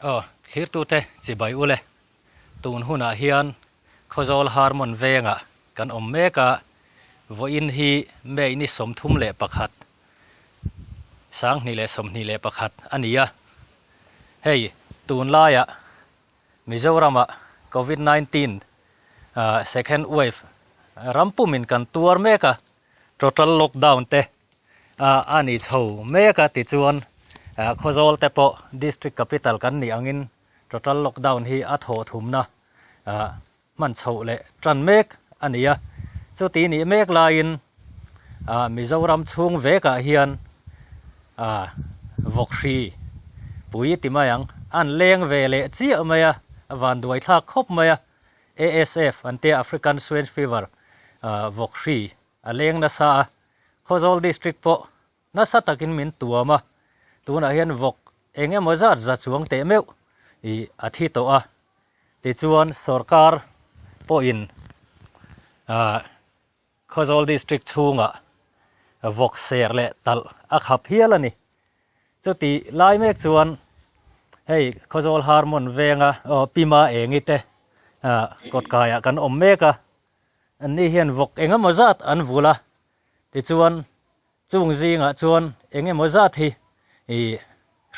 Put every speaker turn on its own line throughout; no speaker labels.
Aw, thlirtute chibai ule, tun hunah hian Khawzawl Harmon vengah kan awm mek a, vawiin hi May ni 31, 2021 a ni a. Hei, tunlaiah Mizoramah Covid 19 second wave ram pumin kan tuar mek a, total lockdown te a ni chho mek a tichuan Khawzawl te pawh district capital kan nih angin total lockdown hi a thawh thumna hman chhoh leh tan mek a ni a. Chuti nih mek laiin Mizoram chhung vekah hian vawk hri pui ti mai ang an leng ve leh chiah mai a, a vanduai thlak khawp mai a. ASF an tia African Swine Fever vawk hri a leng nasa a, Khawzawl District pawh nasa takin min tuam a, tunah hian vawk eng emaw zat za chuang teh meuh ih a thi tawh a, tichuan sorkar pawhin ah Khawzawl District chhungah vawk ser leh talh a khap hial a ni. Chuti lai mek chuan hei Khawzawl Harmon venga aw Pima Engi te ah kawtkaiah kan awm mek a, anni hian vawk eng emaw zat an vul a, tichuan chung zingah chuan eng emaw zat hi ih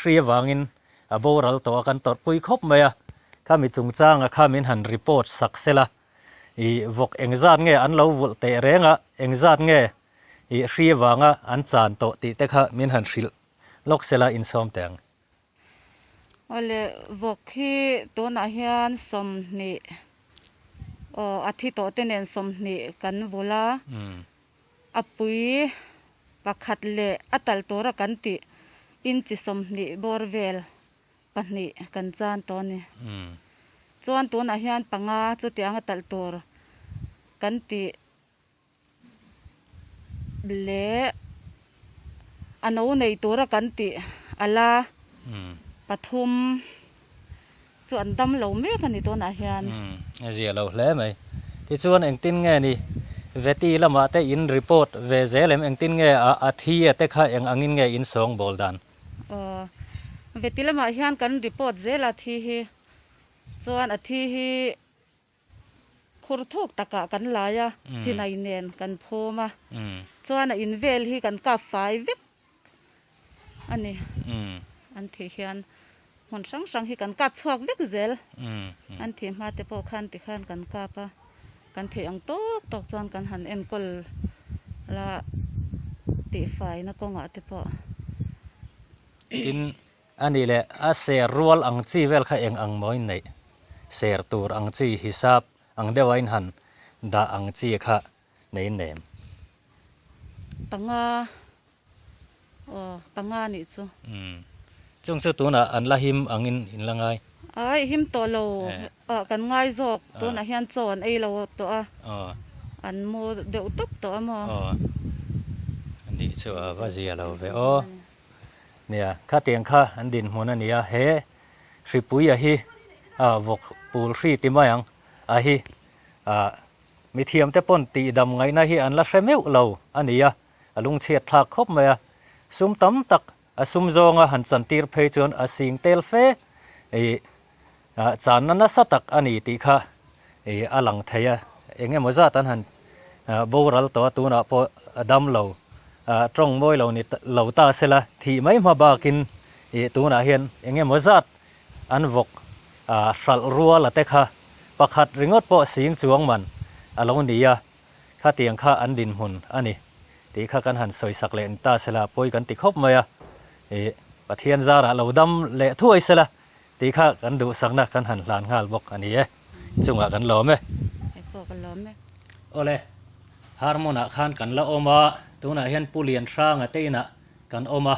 hri avangin a boral tawh a kan tawrhpui khawp mai a, khami chungchanga kha min han report sak sela ih vawk eng zat nge an lo vulh teh reng a, eng zat nge ih hri avanga an chan tawh tih te kha min han hrilh lawk sela insawm teh ang.
Awle vawk hi tunah hian 20 aw a thi tawh te nen 20 kan vul a, a pui pakhat leh a tal tura kan tih inchi 20 bawr vel pahnih kan chan tawh a ni. Chuan tunah hian panga chutiang a talh tur kan tih leh a no nei tura kan tih a la pathum chu an dam lo mek a ni tunah hian.
A zia lo hle mai. Tichuan engtin nge ni Veti lamah te in report ve zel em? Engtin nge a thi a te kha eng angin nge in sawng bawl dan?
Aw, Veti lamah hian kan report zel a thi hi. Chuan a thi hi Khur thuk takah kan lai a, chinai nen kan phum a, chuan a in vel hi kan kap fai vek a ni. An thih hian hmun hrang hrang hi kan kap chhuak vek zel. An thih hma te pawh khan tikhan kan kap a, kan theih ang tawk tawk chuan kan han enkawl la tihfaina kawngah te pawh.
Tin, A nih leh a ser rual ang chi vel kha eng ang maw in neih? Ser tur ang chi hisap ang deuh a in han dah ang chi kha nei in nem.
Panga aw panga nih chu.
Umm chung chu tunah an la him angin in la ngai.
Ai him tawh lo ah kan ngai zawk tunah hian chaw an ei lo tawh a an mu deuh tawp tawh a maw.
Aw nih chu a va zia lo ve aw. Nia, khatiang kha an dinhmun a ni a, he hripuia hi ah vawk pul hri ti mai ang a hi ah mithiamte pawn tihdam ngaihna hi an la hre meuh lo a ni a, a lungchhiat thlak khawp mai a, sum tam tak a sum zawnga han chantir phei chuan a sing tel fe ih ah channa nasa tak a ni tih kha ih a lang thei a, eng emaw zat an han ah boral tawh a tunah pawh a dam lo ah tawng mawi lo ni lo ta sela thih mai hma bakin ih tunah hian eng emaw zat an vawk ah hralh rual a te kha pakhat ringawt pawh sing chuang man a lo ni a, khatiang kha an dinhmun a ni tih kha kan han sawi sak leh ni ta sela pawi kan ti khawp mai a, ih Pathian zarah lo dam leh thuai sela. Tih kha kan duhsakna kan han hlan nghal bawk a ni e. Chungah kan lawm e.
Hei pawh ka lawm e.
Awle, Harmon-ah khan kan la awm a, tunah hian Pu Lianhranga te inah kan awm a.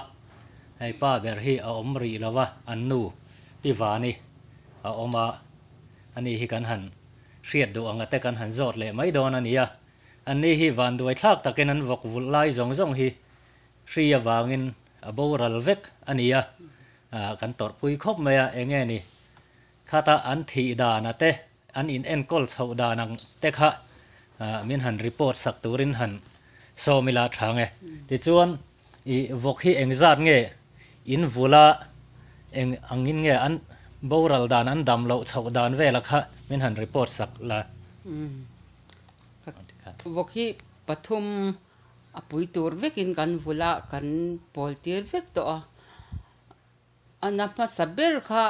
Hei pa ber hi a awm rih lo va, an nu Pi Vani a awm a, ani hi kan han hriat duh anga te kan han zawt leh mai dawn a ni a. Anni hi vanduai thlak takin an vawk vulh lai zawng zawng hi hri avangin a boral vek a ni a. Kan tawrhpui khawp mai a, eng nge ni? Khata an thih dana te, an in enkawl chhoh dan ang te kha min han report sak turin han sawm ila tha nge. Tichuan, i vawk hi eng zat nge in vula eng angin nge an boral dan an dam loh chhoh dan vela kha min han report sak la.
Vawk hi pathum a pui tur vekin kan vul a, kan pawl tir vek tawh a. A na hmasa ber kha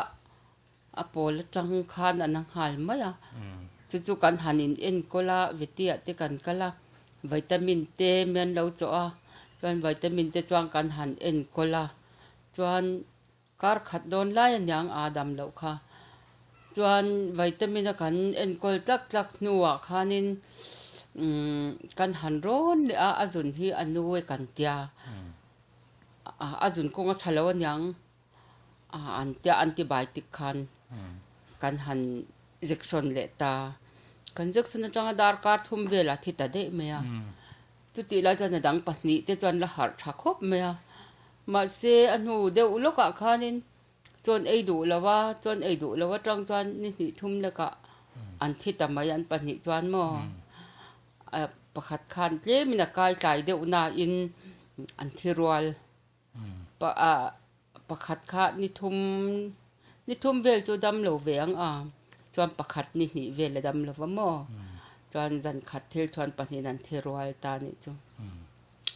a pawl atang khan a na nghal mai a. Chu chu kan han in enkawl a, vetiah te kan kal a, vitamin te mian lo chawh a, chuan vitamin te chuan kan han enkawl a, chuan Kar khat dawn lai a niang aa dam loh kha. Chuan vitamin a kan enkawl tlak tlak hnuah khanin kan han rawn leh a, a zun hi a nu e kan tia. A zun kawng a tha lo a niang an tia antibiotic khan kan han jection leh ta. Kan jection atanga darkar thum velah thi ta daih mai a. Chutih lai chuan a dang pahnih te chuan la harh tha khawp mai a. Mahse a hnu deuh lawkah khanin chuan ei duh lo a, chuan ei duh lo atang chuan ni hnih thum lekah an thi ta mai an pahnih chuan maw. Pakhat khan tlemin a kai tlai deuh nain an thi rual. Pakhat kha ni thum ni thum vel chu dam lo ve ang a, chuan pakhat ni hnih vel a dam lo va maw? Chuan zan khat thil chuan pahnihin an thi rual ta nih chu.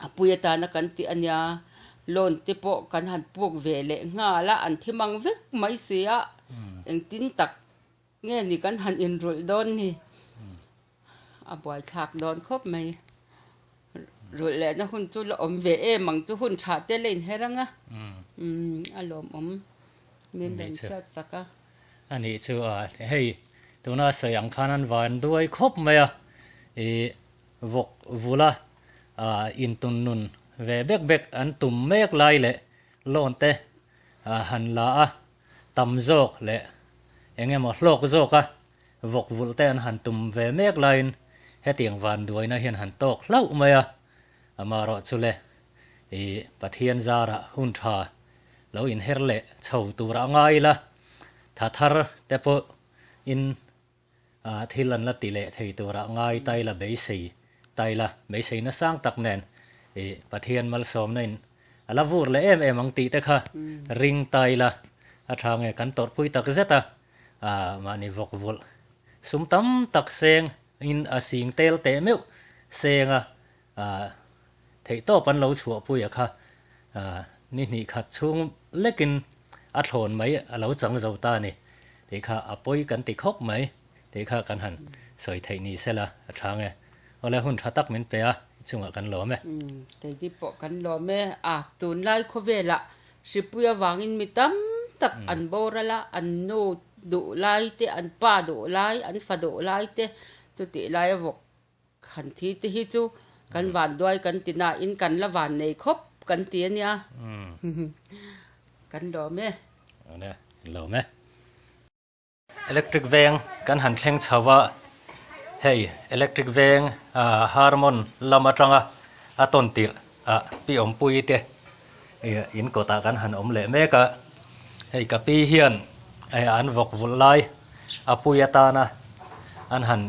A pui atana kan tih a nia, loan te pawh kan han puk ve leh nghal a, an thi mang vek mai si a, engtin tak Nge ni kan han inrulh dawn ni? A buaithlak dawn khawp mai. Rulh lehna hun chu la awm ve em ang chu hun tha te la inher ang a. A lawmawm min rawn chhiat sak a.
A nih chu a, hei tuna sawi ang khan an van duai khawp mai a, i vawk vula intun nun ve bek bek an tum mek lai leh loan te han la a. Tam zawk leh eng emaw hlawk zawka vawk vulh te an han tum ve mek laiin hetiang vanduaina hian han tawk hlauh mai a, amaherawh chu le i Pathian zarah hun tha lo inher leh chho tur a ngai ila, tha thar te pawh in thil an la ti leh thei tur a ngai ta ila beisei ta ila beisei nasang tak nen i Pathian malsawmna in a la vur leh em em ang tih te kha ring ta ila a tha nge kan tawrhpui tak zet a mahni vawk vulh sum tam tak seng in a sing tel teh meuh seng a theihtawp an lo chhuahpui a kha ni hnih khat chhung lekin a thlawn mai a lo chang zo ta a ni tih kha a pawi kan ti khawp mai tih kha kan han sawi theih ni sela a tha nge. Awle hun tha tak min pe a, i chungah kan lawm e.
Keini pawh kan lawm e. A, tunlai khawvelah hripui avangin mi tam tak an boral a, an nu duh lai te, an pa duh lai, an fa duh lai te chutih laia vawk Han thi te hi chu kan van duai kan ti na in kan la van nei khawp kan ti a nia. Kan lawm e.
Awle, lawm e. Electric veng kan han thleng chho a, hei electric veng Harmon lam atanga a tawn tirh ah pi awmpui te in kawtah kan han awm leh mek a, hei ka pi hian an vawk vulh lai a pui atana an han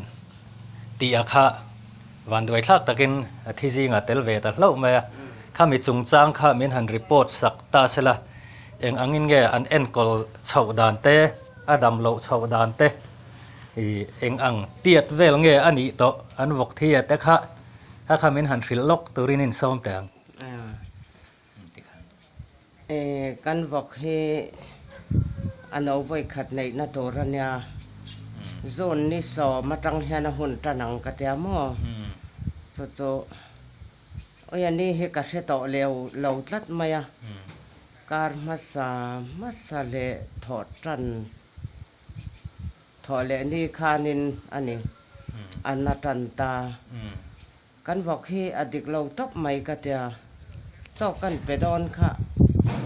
tih a kha vanduai thlak takin a thi zingah tel ve ta hlauh mai a, khami chungchang kha min han report sak ta sela eng angin nge an enkawl chhoh dan te, a dam loh chhoh dan te ih eng ang tiat vel nge a nih tawh an vawk thi a te kha kha kha min han hrilh lawk turin insawm teh ang.
Kan vawk hi a no vawi khat neihna tur a nia. June ni sawm atang hian a hun tan ang ka tia maw? Chu chu awi ni hi ka hre tawh leu lo tlat mai a. Kar hmasa hmasa leh thawh tan thawh leh ni khanin a ni a na tan ta. Kan vawk hi a dik lo tawp mai ka tia, chaw kan pe dawn kha,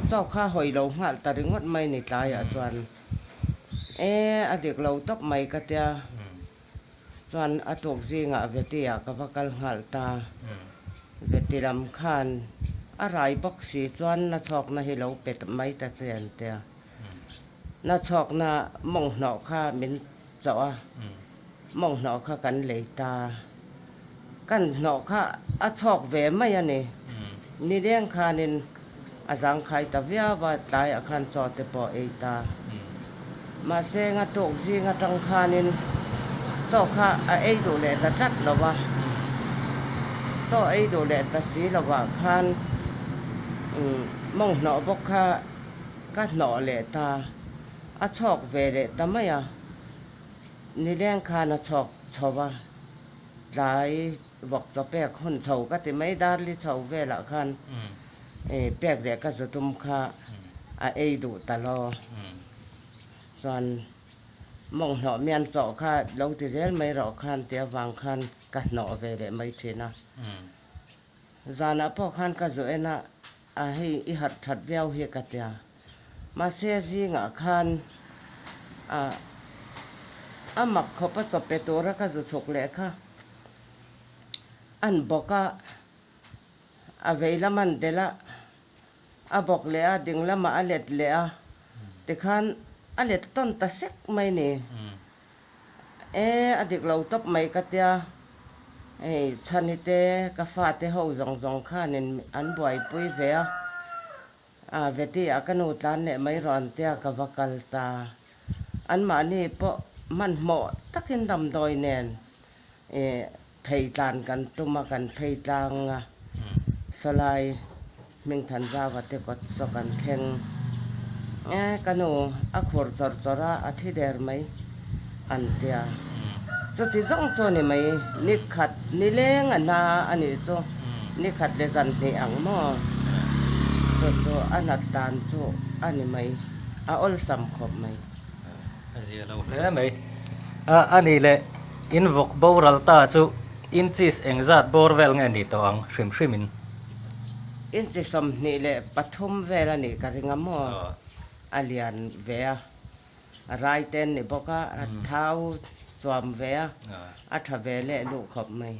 chaw kha hawi lo nghal ta ringawt mai ni tlaiah chuan e a dik lo tawp mai ka tia, chuan a tuk zingah Veti ah ka va kal nghal ta, Veti lam khan a rai bawk si chuan na chhawkna hi lo pe mai ta che an tia, na chhawkna mawng hnawh kha min chauh a, mawng hnawh kha kan lei ta. Kan hnawh kha a chhawk ve mai a ni. Nileng khanin a zangkhai ta viau a, tlaiah khan chaw te pawh ei ta. Mahse nga tuk zing atang khanin chaw kha a ei duh leh ta tlat lo a, chaw ei duh leh ta si lovah khan mawng hnawh bawk kha ka hnawh leh ta, a chhawk ve leh ta mai a, nileng khan a chhawk chho a, tlai vawk chaw pek hun chho ka ti mai, darli chho velah khan pek leh ka zu tum kha a ei duh ta lo. Chuan mawng hnawh mian chawh kha lo ti zel mai rawh khan ti avang khan ka hnawh ve leh mai thin a. Zanah pawh khan ka zu en a, a hei i harh that viau hi ka tia. Mahse zingah khan a a mak khawp a chaw pe tura ka zu chhuk leh kha an bawk a, a vei lam an delh a, A bawk leh a, ding lamah a let leh a, tikhan a let tawn ta sek mai ni. E, a dik lo tawp mai ka tia, hei Chhani te, ka fate ho zawng zawng khanin an buaipui ve a, a Veti ah ka nu tlan leh mai rawh an tia ka va kal ta. Anmahni pawh hmanhmawh takin damdawi nen e Phei tlan kan tum a, kan phei tlang a, sawlai Hmingthan Zauva te kawt saw kan thleng. E, ka nu a khur chawrh chawrh a, a thi der mai an tia. Chuti zawng chu a ni mai, ni khat ni leng a hna a nih chu, ni khat leh zan hnih ang maw? Chu chu a nat dan chu a ni mai, a awlsam khawp mai.
A zia lo hle mai. A, a nih leh in vawk boral ta chu inches engzat bawr vel nge ni tawh ang hrim hrim in?
Inchi 23 vel a nih ka ring a maw? A lian ve a, a rai te an ni bawk a, a thau chuam ve a, a tha ve leh luh khawp mai.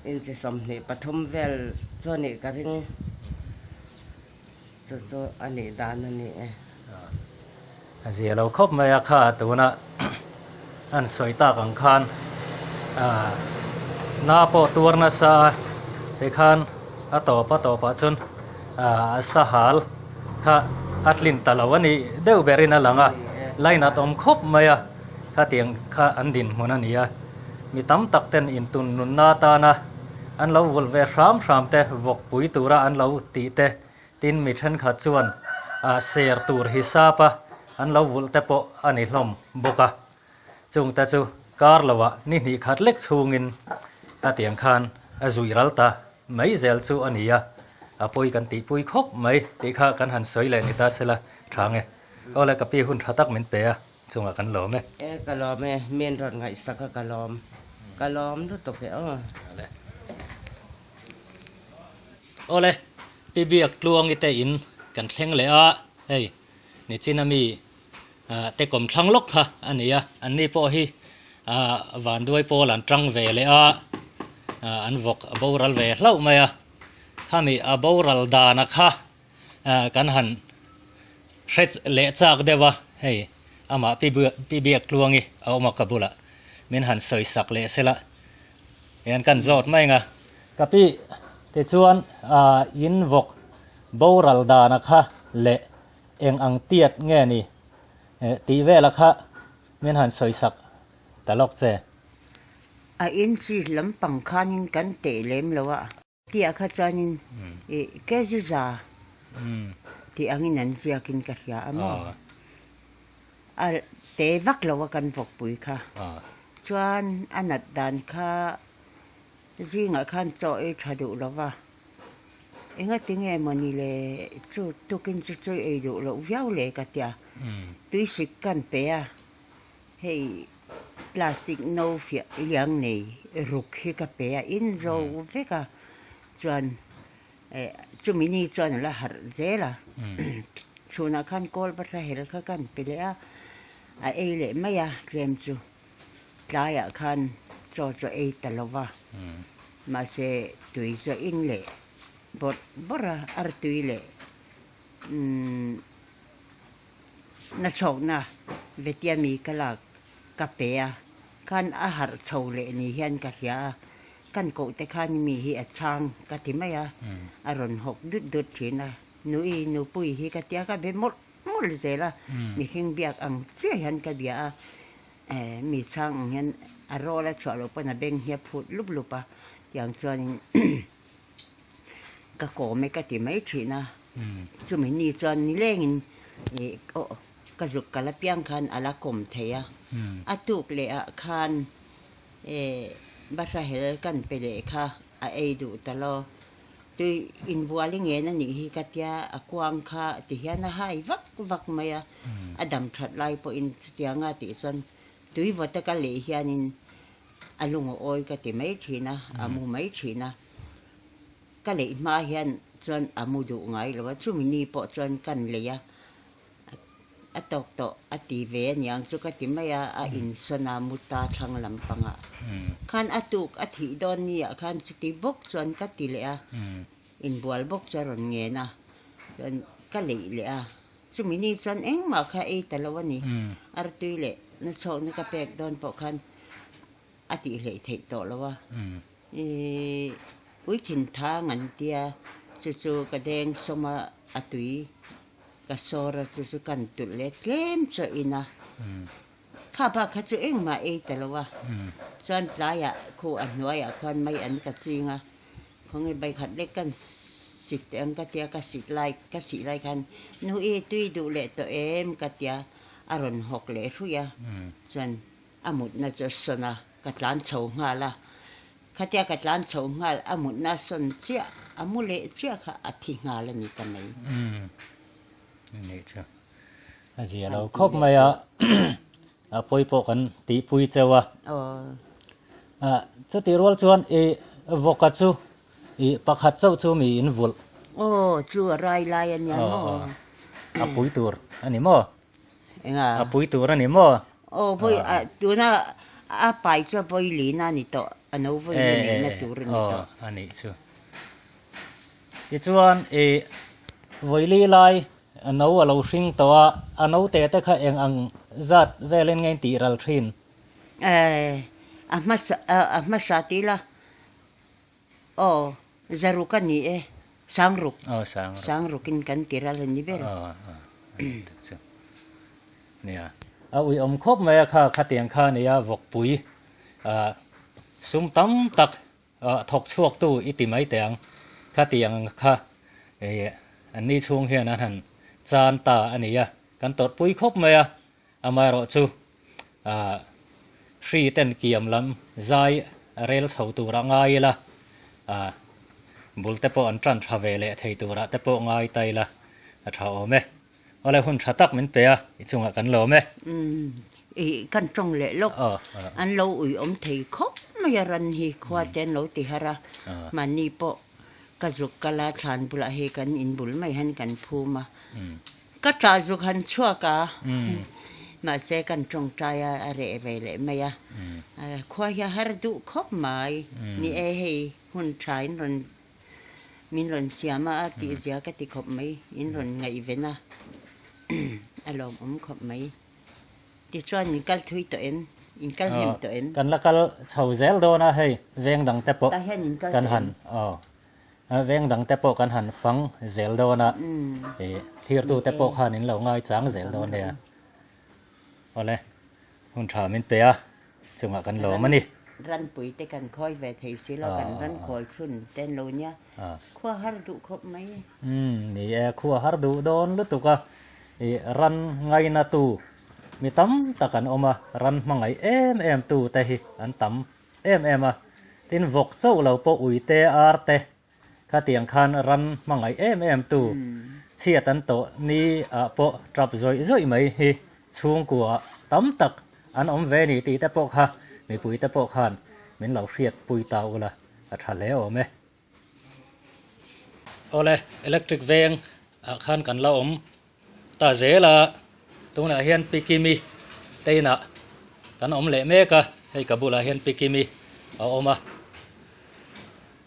Inchi 23 vel chu a nih ka ring. Chu chu a nih dan a ni e.
A zia lo khawp mai a kha tuna an sawi tak ang khan na pawh tuar nasa a tikhan a tawp a tawpah chuan a sahal kha a tlin ta lo a ni deuh berin a lang a lainat awm khawp mai a khatiang kha an dinhmun a ni a. Mi tam tak ten intun nunna atana an lo vulh ve hram hram te, vawkpui tura an lo tih te, tin mi thenkhat chuan ser tur hisap a an lo vulh te pawh a ni hlawm bawk a. Chung te chu kar loah ni hnih khat lek chhungin a tiang khan a zuih ral ta mai zel chu a ni a, a pawi kan tihpui khawp mai tih kha kan han sawi leh ni ta sela tha nge. Awle ka pi hun tha tak min pe a. Chungah kan lawm e.
E ka lawm e, min rawn ngaihsak a ka lawm, ka lawm lutuk e aw.
Awle. Awle, Pi Biak Tluangi te in kan thleng leh a, hei Nichina mi te kawmthlang lawk kha a ni a, anni pawh hi Vanduai pawl an tang ve leh a, an vawk a boral ve hlauh mai a, khami a boral dana kha kan han hre leh chak deuh a, hei amah Pi Biak Tluangi a awm a ka bulah min han sawi sak leh sela hian kan zawt mai ang a. Ka pi tichuan in vawk boral dana kha leh eng ang tiat nge ni tih vela kha min han sawi sak ta lawk che.
A inchi lampang khanin kan teh lem lo a. Tih kha chuanin ih Keziza tih angin an ziakin ka hria a maw? A te vak lo a kan vawkpui kha. Chuan a nat dan kha zingah khan chaw ei tha duh lo va, engati nge mawni le chu tukin chu chaw ei duh loh viau le ka tia, tuisik kan pe a. Hei plastic no fiah liang nei ruk hi ka pe a in zo vek a chuan eh chumi ni chuan a la harh zel a chhunah khan kawl va hla hel kha kan pe leh a a ei leh mai a tlem chu tlaiah khan chaw chu a ei ta lo va mahse tui chu a in leh bawrh bawrh a artui leh umm. Na chhawkna vetia mi ka lak ka pe a, khan a harh chho leh ni hian ka hria a, kan koh te khan mi hi a chhang ka ti mai a, a rawn hawk dut dut thin a, nui nupui hi ka tia ka be mawlh mawlh. mawlh zel a, mihring biak ang chiah hian ka bia a, mi chhang ang hian a rawl a chhuah loh pawn a beng hi a phut lup lup a, tiang chuanin ka kawm e ka ti mai thin a, chumi ni chuan nilengin ih aw ka zuk kal apiang khan a la kawm thei a, a tuk leh ah khan eh bahra hel kan pe leh kha a ei duh ta lo. Tui inbual i ngen a nih hi ka tia, a kuang kha ti hian a hai vak vak mai a, a dam that lai pawhin chutianga tih chuan tui vawta ka leh hianin a lung a awi ka ti mai thin a, a mu mai thin a. Ka leih hma hian chuan a mu duh ngai lo a, chumi ni pawh chuan kan lei a, A tawk tawh a ti ve aniang chu ka ti mai a, a insawn a muta thlang lampangah khan a tuk a thih dawn ni ah khan chuti bawk chuan ka ti leh a, inbual bawk chu a rawn ngen a, chuan ka leih leh a, chumi ni chuan engmah kha ei ta lo a ni, artui leh nachhawkna ka pek dawn pawh khan a tih hleih theih tawh lo a, ih puithin thang an tia chu chu ka deng sawm a, a tui ka sawr a chu chu kan tulh leh tlem chaw in a, kha bak kha chu engmah ei ta lo a, chuan tlaiah khu a hnuaiah khuan mai an ka ching a, khawnge baikhat lek kan sit teh ang ka tia ka sit lai ka sih lai khan nu i tui duh leh tawh em ka tia a rawn hawk leh hruih a, chuan A mutna chu a sawn a, ka tlan chho nghal a. Khatia ka tlan chho nghal, a mutna a sawn chiah, a mu leh chiah kha a thi nghal a ni ta mai.
Umm, nih chu. A zia lo khawp mai a, a pawi pawh kan tihpui cheu a. Aw. Chutih rual chuan i vawka chu i pakhat chauh chu mi in vulh.
Aw, chu a rai lai a nia maw?
A pui tur a ni maw?
Enga?
A pui tur a ni maw?
Aw vawi a tuna a pai chu a vawi lin a ni tawh, a no vawi lin neihna tur a ni tawh.
Aw a nih chu. Tichuan i vawi li lai a no a lo hring tawh a, a no te te kha eng ang zat velin nge in tih ral thin?
Eh a hmasa a hmasa tih ila Aw, zaruk a ni e, sangruk.
Aw, sangruk.
Sangrukin kan ti ral a ni ber.
Aw, aw, a ni tak chu. Nia. A uiawm khawp mai a kha, khatiang kha a nia vawkpui ah sum tam tak ah thawk chhuak tu i ti mai teh ang. Khatiang kha ih an ni chhung hian an han chan ta a nia. Kan tawrhpui khawp mai a, Amaherawhchu, hri ten kiam lam zai rel chho turah ngai ila, bul te pawh an tan tha ve leh thei turah te pawh ngai ta ila a tha awm e. Awle hun tha tak min pe a, i chungah kan lawm e.
Umm, ih kan tawng leh lawk, an lo ui awm thei khawp mai a ran hi, khua te an lo ti har a, mahni pawh ka zuk kal a, thlan bulah hei kan inbul mai hian kan phum a, Ka ṭah zuk han chhuak a, mahse kan ṭawngṭai a, a reh ve leh mai a. Khua hi a har duh khawp mai. Ni e, hei hun ṭha in rawn min rawn siam a, a tihzia ka ti khawp mai, in rawn ngaihven a, a lawmawm khawp mai. Tichuan in kal thui tawh em? In kal hnem tawh em?
Kan la kal chho zel dawn a, hei veng dang te pawh kan han aw. Veng dang te pawh kan han fang zel dawn a, ih thirtu te pawh khan in lo ngai chang zel dawn nia. Awle, hun tha min pe a, chungah kan lawm a ni.
Ranpui te kan khawi ve thei si lo, kan ran khawi chhun te an lo nia, khua har duh khawp mai.
Umm, ni e, khua har duh dawn lutuk a, ih ran ngaina tu mi tam tak an awm a, ran hmangaih em em tu te hi an tam em em a, tin vawk chauh lo pawh uite ar te khatiang khan ran hmangaih em em tu chhiat an tawh ni ah pawh tap zawih zawih mai hi chhungkua tam tak an awm ve ni tih te pawh kha mipui te pawh khan min lo hriat pui ta ula a tha hle awm e. Awle electric veng ah khan kan la awm ta zel a, tunah hian Pi Kimi te inah kan awm leh mek a, hei ka bulah hian Pi Kimi a awm a,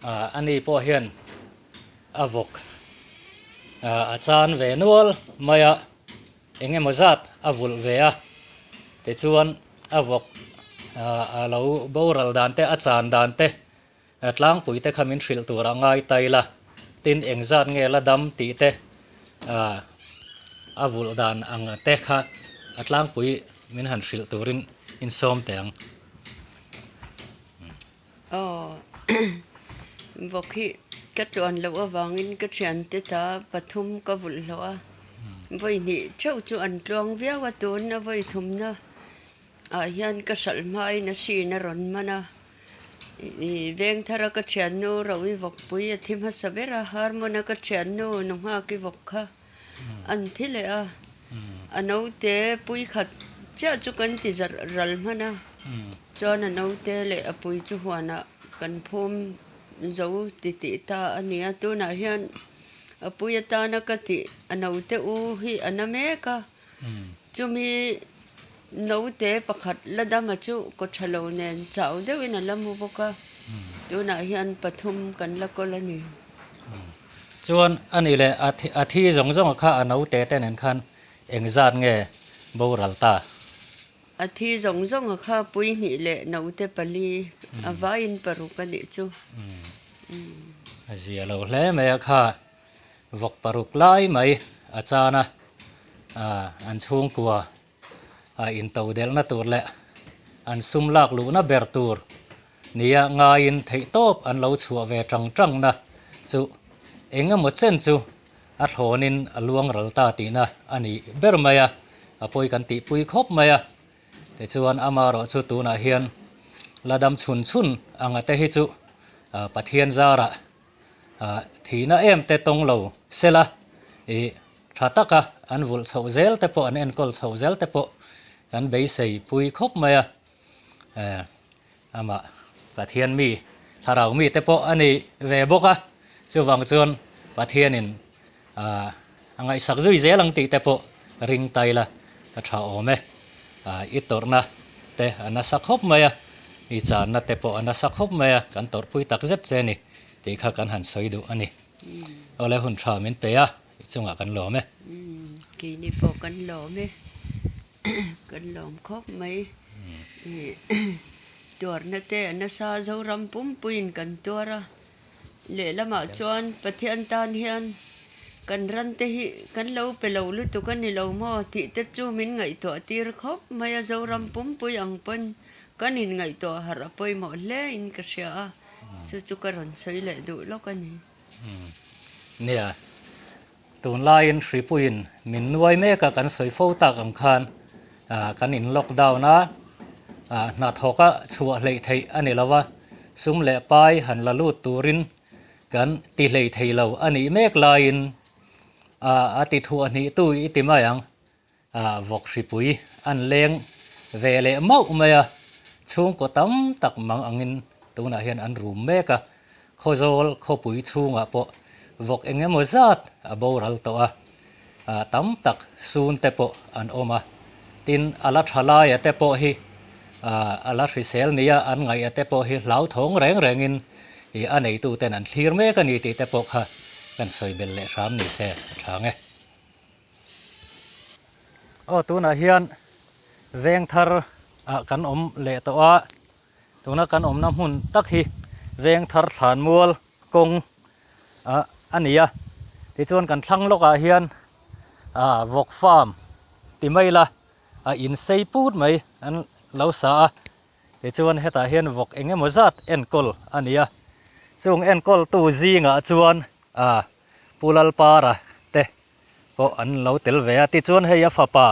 ah ani pawh hian a vawk ah a chan ve nual mai a, eng emaw zat a vulh ve a, tichuan a vawk ah a lo boral dan te a chan dan te Tlangpui te kha min hrilh tur a ngai ta ila, tin engzat nge la dam tih te a vulh dan ang te kha a tlangpui min han hrilh turin in sawm teh ang.
Aw vawk hi ka tluan loh avangin ka thiante ta pathum ka vulh hlawh a, vawi hnih theuh chu an tluang viau a, tuna vawi thumna ah hian ka hralh hmain a hrin a rawn man a, ih vengthara ka thiannu Rohi vawkpui a thi hmasa ber a, Harmon-a ka thiannu Nuhngaki vawk kha an thi leh a, a naute pui khat chiah chu kan ti zarh ral hman a, chuan a naute leh a pui chu huanah kan phum zo ti tih ta a ni a, tunah hian a pui atana ka tih a naute u hi a na mek a. Chumi naute pakhat la dama chu kaw tha lo nen chau deuhin a la mu bawk a, tunah hian pathum kan la kawl a ni.
Chuan a ni leh a thi zawng zawng kha a naute te nen khan engzat nge boral ta?
A thi zawng zawng kha pui hnih leh naute pali a vaiin paruk a nih chu.
A zia lo hle mai a kha. Vawk paruk lai mai a chan a, an chhungkua a into delhna tur leh an sum lak luhna ber tur nia ngaiin theihtawp an lo chhuah ve tang tangna chu eng emaw chen chu a thlawnin a luang ral ta tihna a ni ber mai a, a pawi kan tihpui khawp mai a. Tichuan amaherawh chu tunah hian la dam chhun chhun anga te hi chu Pathian zarah Thihna em te tawng lo sela i tha taka an vulh chhoh zel te pawh an enkawl chhoh zel te pawh kan beisei pui khawp mai a, amah Pathian mi thlarau mi te pawh a ni ve bawk a, chuvang chuan Pathianin a ngaihsak zui zel ang tih te pawh ring ta ila a tha awm e. I tawrhna te a nasa khawp mai a, i channa te pawh a nasa khawp mai a, kan tawrhpui tak zet che ni tih kha kan han sawi duh a ni. Awle hun tha min pe a, i chungah kan lawm e.
Keini pawh kan lawm e, kan lawm khawp mai. Tuarna te a nasa Zoram pumpuiin kan tuar a. Lehlamah chuan Pathian tan hian kan ran te hi kan lo pe lo lutuk a ni lo maw tih te chu min ngaihtuah tir khawp mai a, Zoram pumpui ang pawn kan inngaihtuah harh a pawimawh hle in ka hria a, chu chu ka rawn sawi leh duh lawk a ni.
Nia, tunlaiin hripuiin min nuai mek a kan sawi fo tak ang khan kan in lockdown a, hnathawka chhuah hleih theih a ni lo a, sum leh pai han la lut turin kan ti hlei thei lo a nih mek laiin a ti thuah hnih tu i ti mai ang. Vawk hripui an leng ve leh mauh mai a, chhungkaw tam tak mang angin tunah hian an rum mek a, Khawzawl khawpui chhungah pawh vawk eng emaw zat a boral tawh a, tam tak sun te pawh an awm a, tin a la tha laia te pawh hi a la hrisel nia an ngaih a te pawh hi hlauthawng reng rengin a neituten an thlir mek a ni tih te pawh kha kan sawi belh leh hram ni se a tha ang e. Aw tunah hian veng thar ah kan awm leh tawh a, tuna kan awmna hmun tak hi veng thar thlan mual kawng ah a ni a, tichuan kan thlang lawk ah hian ah vawk farm ti mai ila a in sei put mai an lo sa a, tichuan hetah hian vawk eng emaw zat enkawl a ni a, chung enkawl tu zingah chuan ah Pu Lalpara te pawh an lo tel ve a, tichuan hei a fapa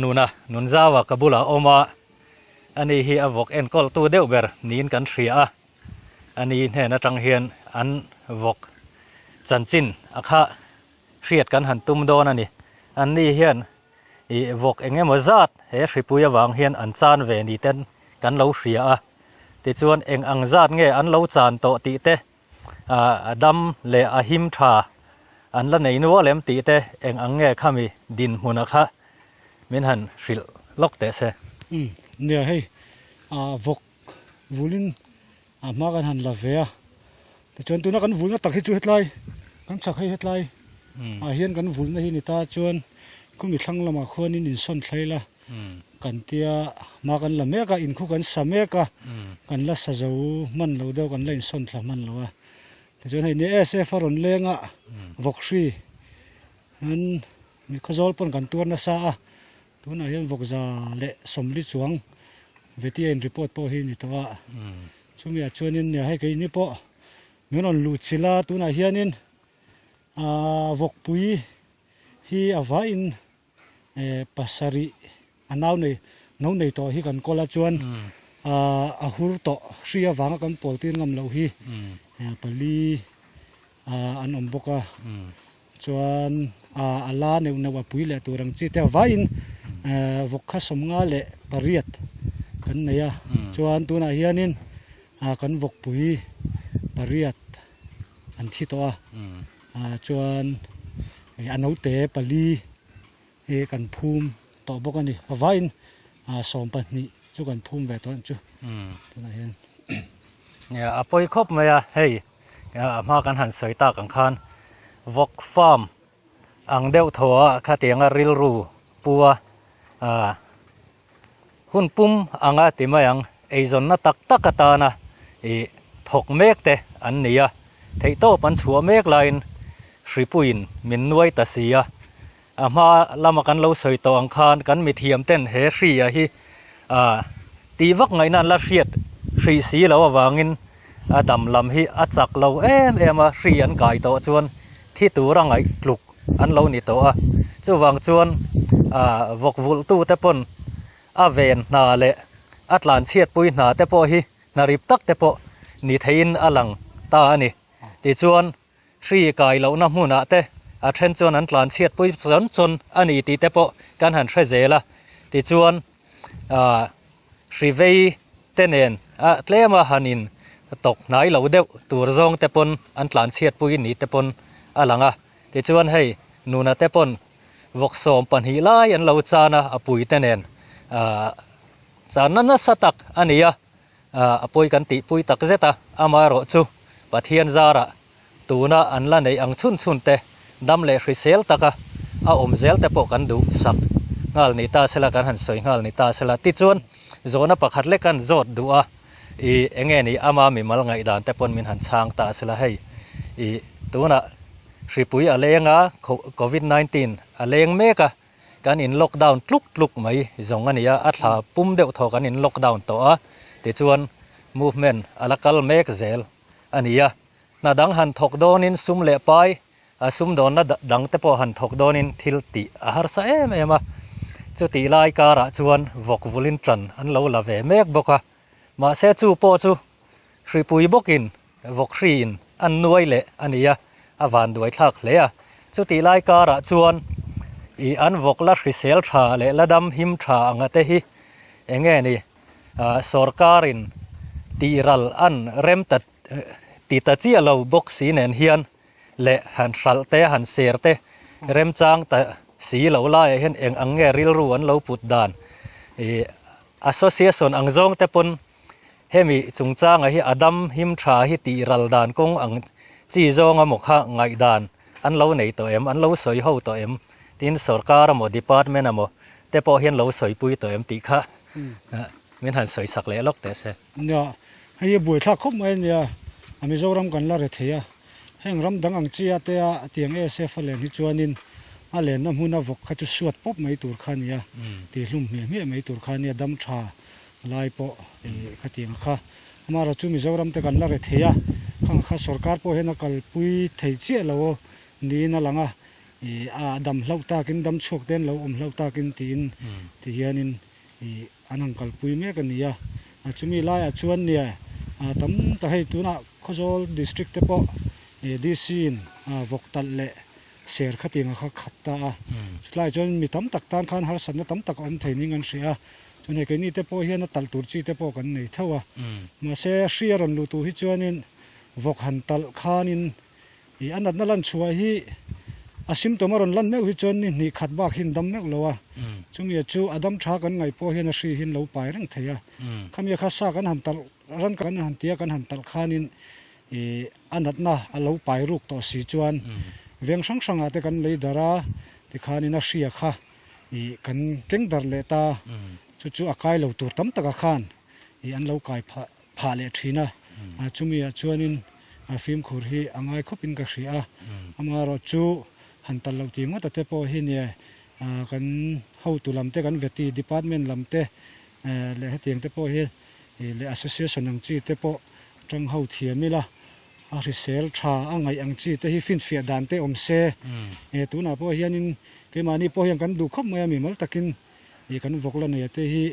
Nuna, Nunzaua ka bulah a awm a, ani hi a vawk enkawltu deuh ber niin kan hria a, ani hnen atang hian an vawk chanchin a kha hriat kan han tum dawn a ni. Anni hian ih vawk eng emaw zat he hripui avang hian an chan ve ni ten kan lo hria a, tichuan eng ang zat nge an lo chan tawh tih te a dam leh a him tha an la nei nual em tih te eng ang nge khami dinhmuna kha min han hrilh lawk teh se.
Umm nia hei a vawk vulin a hma kan han la ve a tichuan tuna kan vulna tak hi chu hetlai kan chhak hei hetlai ah hian kan vulna hi ni ta chuan khumi thlang lamah khuanin insawn thlai la Kan tia hma kan la mek a, inkhu kan sa mek a, kan la sa zo hman lo deuh, kan la insawn thla hman lo a. Tichuan hei ni SF a rawn leng a, vawk hri an Mi Khawzawl pawn kan tuar nasa a, tunah hian vawkza leh sawmli chuang Vetia in report pawh hi ni tawh a. Chumi ah chuanin nia hei keini pawh min rawn luh chilh a, tunah hianin ah vawkpui hi a vaiin pasarih a nau nei no nei tawh hi kan kawl a chuan ah a hur tawh hri avanga kan pawl tir ngam loh hi pali ah an awm bawk a chuan ah a la neuh neuh a pui leh tur ang chi te a vaiin vawk kha sawmnga leh pariat kan nei a chuan tunah hianin ah kan vawkpui pariat an thi tawh a ah chuan a naute pali hi kan phum tawh bawk a ni a vaiin 12 chu kan phum ve tawh ang chu tunah hian.
Nia a pawi khawp mai a hei a hma kan han sawi tak ang khan vawk farm ang deuh thaw a khatianga rilru pu a ah hun pum anga ti mai ang eizawnna tak tak atana ih thawk mek te an ni a theihtawp an chhuah mek laiin hripuiin min nuai ta si a a hma lama kan lo sawi tawh ang khan kan mithiam ten he hri ah hi ah tih vak ngaihna an la hriat hrih si loh avangin a dam lam hi a chak lo em em a hri an kai tawh chuan thi tura ngaih tluk an lo ni tawh a chuvang chuan ah vawk vulh tu te pawn a ven hna leh a tlan chhiat pui hna te pawh hi hna rip tak te pawh ni theiin a lang ta a ni tichuan hri kai lohna hmunah te a then chuan an tlan chhiat pui chawn chawn a ni tih te pawh kan han hre zel a tichuan ah hri vei te nen a tlem a han in tawk hnai lo deuh tur zawng te pawn an tlan chhiat pui ni te pawn a lang a tichuan hei nuna te pawn vawk 12 lai an lo chan a a pui te nen ah channa nasa tak a ni a ah a pawi kan tih pui tak zet a amaherawh chu Pathian zarah tuna an la neih ang chhun chhun te dam leh hrisel taka a awm zel te pawh kan duh sak nghal ni ta sela kan han sawi nghal ni ta sela tichuan zawhna pakhat lek kan zawt duh a ih enge ni ama mimal ngaihdan te pawn min han chhang ta sela hei ih tunah hripui a leng a covid 19 a leng mek a kan in lockdown tluk tluk mai zawng a ni a a thla pum deuh thaw kan in lockdown tawh a tichuan movement a la kal mek zel a ni a hna dang han thawk dawnin sum leh pai a sum dawnna dang te pawh han thawk dawnin thil tih a harsa em em a chutih lai karah chuan vawk vulin tan an lo la ve mek bawk a mahse chu pawh chu hripui bawkin vawk hriin an nuai leh a ni a a van duai thlak hle a chutih lai karah chuan ih an vawk la hrisel tha leh la dam him tha anga te hi enge ni ah sawrkarin tihral an rem ta ti ta chiah lo bawk si nen hian leh han hralh te han ser te remchang ta si lo laiah hian eng ang nge rilru an lo put dan ih association ang zawng te pawn hemi chungchanga hi a dam him tha hi tihral dan kawng ang chi zawng emaw kha ngaihdan an lo nei tawh em an lo sawi ho tawh em tin sawrkar emaw department emaw te pawh hian lo sawipui tawh em tih kha min han sawi sak leh lawk teh se.
Nia hei hi buaithlak khawp mai a nia a Mizoram kan la re thei a heng ram dang ang chi a te a tiang ASF a len hi chuanin a lenna hmuna vawk kha chu suat pawp mai tur kha a nia tihhlum hmiah hmiah mai tur kha a nia dam tha lai pawh khatiang kha amaherawh chu Mizoram te kan la re thei a khang kha sawrkar pawh hian a kalpui thei chiah lo niin a lang a ih a dam hlauh takin dam chhuak te an lo awm hlauh takin tiin ti hianin ih an han kalpui mek a ni a chumi laiah chuan nia tam ta hei tunah Khawzawl district te pawh ih D_C in vawk talh leh ser khatiang a kha khap ta a chutlaiah chuan mi tam tak tan khan harsatna tam tak a awm thei ning an hria a chuan hei keini te pawh hian a talh tur chi te pawh kan nei theuh a mahse hri a rawn luh tur hi chuanin vawk han talh khanin ih a natna lan chhuah hi a symptom a rawn lan meuh hi chuan ni hnih khat bak hi an dam meuh lo a chumi chu a dam tha kan ngaih pawh hian a hri hi an lo pai reng thei a khami kha sa kan han talh ran kan han tia kan han talh khanin ih a natna a lo pai ruk tawh si chuan veng hrang hrangah te kan lei dar a tikhanin a hria kha ih kan keng dar leh ta chu chu a kai lo tur tam taka khan ih an lo kai phah phah leh thin a chumi ah chuanin fimkhur hi a ngai khawpin ka hria a amaherawh chu han tal loh tih ngawt a te pawh hi nia kan hotu lam te kan veti department lam te leh hetiang te pawh hi leh association ang chi te pawh tang ho thiam ila a hrisel tha a ngaih ang chi te hi finfiah dan te awm se. Tunah pawh hianin keimahni pawh hian kan duh khawp mai a mimal takin ih kan vawk la nei te hi